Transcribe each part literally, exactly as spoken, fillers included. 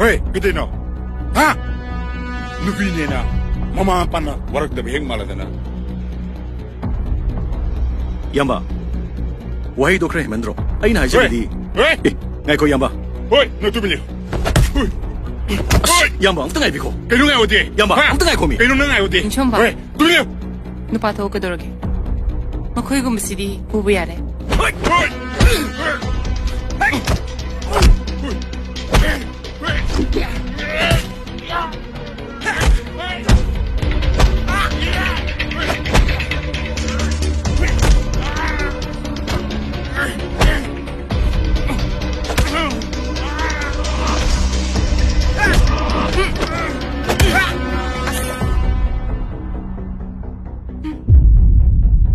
ꯍꯣꯏ, ꯀꯩꯗꯩꯅꯣ? ꯍꯥ? ꯅꯨꯄꯤꯅꯦꯅ ꯃꯃꯥ ꯃꯄꯥꯅ ꯋꯥꯔꯛꯇꯕ ꯍꯦꯛ ꯃꯥꯜꯂꯗꯅ꯫ ꯏꯌꯥꯝꯕ, ꯋꯥꯍꯩꯗꯣ ꯈꯔ ꯍꯦꯟꯃꯟꯗ꯭ꯔꯣ? ꯑꯩꯅ ꯍꯥꯏꯖꯕꯗꯤ ꯍꯣꯏ! ꯑꯦ, ꯉꯥꯏꯈꯣ, ꯏꯌꯥꯝꯕ꯫ ꯍꯣꯏ, ꯅꯪ ꯇꯨꯃꯤꯟ ꯂꯩꯌꯨ꯫ ꯍꯣꯏ! ꯑꯁ, ꯍꯣꯏ! ꯏꯌꯥꯝꯕ, ꯑꯝꯇ ꯉꯥꯏꯕꯤꯈꯣ꯫ ꯀꯩꯅꯣ ꯉꯥꯏꯌꯣꯗꯤ? ꯏꯌꯥꯝꯕ, ꯍꯥ? ꯑꯝꯇ ꯉꯥꯏꯈꯣꯃꯤ꯫ ꯀꯩꯅꯣ ꯅꯪ ꯉꯥꯏꯌꯣꯗꯤ? ꯅꯤꯡꯊꯧꯖꯝꯕ, ꯍꯣꯏ! ꯇꯨꯃꯤꯟ ꯂꯩꯌꯨ! ꯅꯨꯄꯥ ꯊꯣꯛꯑꯣ, ꯀꯩꯗꯧꯔꯒꯦ? ꯃꯈꯣꯏꯒꯨꯝꯕꯁꯤꯗꯤ ꯄꯨꯕ ꯌꯥꯔꯦ꯫ ꯍꯣꯏ! ꯍꯣꯏ!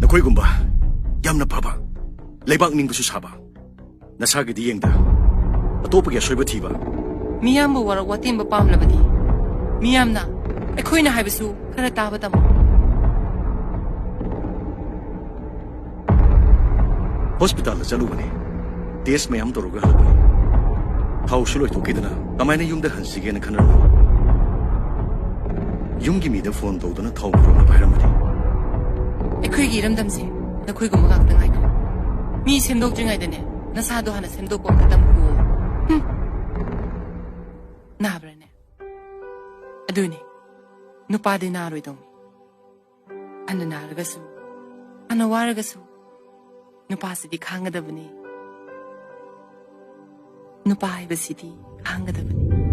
ꯅꯈꯣꯏꯒꯨꯝꯕ ꯌꯥꯝꯅ ꯐꯕ, ꯂꯩꯕꯥꯛ ꯅꯤꯡꯕꯁꯨ ꯁꯥꯕ, ꯅꯁꯥꯒꯤꯗꯤ ꯌꯦꯡꯗ, ꯑꯇꯣꯞꯄꯒꯤ ꯑꯁꯣꯏꯕ ꯊꯤꯕ꯫ ꯃꯤꯌꯥꯝꯕꯨ ꯋꯥꯔꯛ ꯋꯥꯇꯦꯝꯕ ꯄꯥꯝꯂꯕꯗꯤ, ꯃꯤꯌꯥꯝꯅ ꯑꯩꯈꯣꯏꯅ ꯍꯥꯏꯕꯁꯨ ꯈꯔ ꯇꯥꯕ ꯇꯝꯃꯨ꯫ ꯍꯣꯁꯄꯤꯇꯥꯜꯗ ꯆꯠꯂꯨꯕꯅꯦ꯫ ꯇꯦꯁ ꯃꯌꯥꯝ ꯇꯧꯔꯒ ꯍꯜꯂꯛꯄꯅꯦ꯫ ꯊꯥꯎꯁꯨ ꯂꯣꯏꯊꯣꯛꯈꯤꯗꯅ ꯀꯃꯥꯏꯅ ꯌꯨꯝꯗ ꯍꯟꯁꯤꯒꯦꯅ ꯈꯟꯅꯔꯝꯕꯅꯤ꯫ ꯌꯨꯝꯒꯤ ꯃꯤꯗ ꯐꯣꯟ ꯇꯧꯗꯨꯅ ꯊꯥꯎ ꯄꯨꯔꯛꯅꯕ ꯍꯥꯏꯔꯝꯕꯅꯤ꯫ ꯑꯩꯈꯣꯏꯒꯤ ꯏꯔꯝꯗꯝꯁꯦ ꯅꯈꯣꯏꯒꯨꯝꯕ ꯉꯥꯛꯇ ꯉꯥꯏꯈ꯭ꯔꯦ꯫ ꯃꯤ ꯁꯦꯝꯗꯣꯛꯇ꯭ꯔꯤꯉꯩꯗꯅꯦ, ꯅꯁꯥꯗꯣ ꯍꯥꯟꯅ ꯁꯦꯝꯗꯣꯛꯄ ꯑꯝꯇ ꯇꯝꯈꯨꯑꯣ꯫ ꯍꯨꯝ꯫ ꯅꯥꯕ꯭ꯔꯥꯅꯦ? ꯑꯗꯨꯅꯦ, ꯅꯨꯄꯥꯗꯤ ꯅꯥꯔꯣꯏꯗꯧꯅꯤ꯫ ꯐꯅ ꯅꯥꯔꯒꯁꯨ, ꯐꯅ ꯋꯥꯔꯒꯁꯨ, ꯅꯨꯄꯥꯁꯤꯗꯤ ꯈꯥꯡꯒꯗꯕꯅꯤ꯫ ꯅꯨꯄꯥ ꯍꯥꯏꯕꯁꯤꯗꯤ ꯈꯥꯡꯒꯗꯕꯅꯤ꯫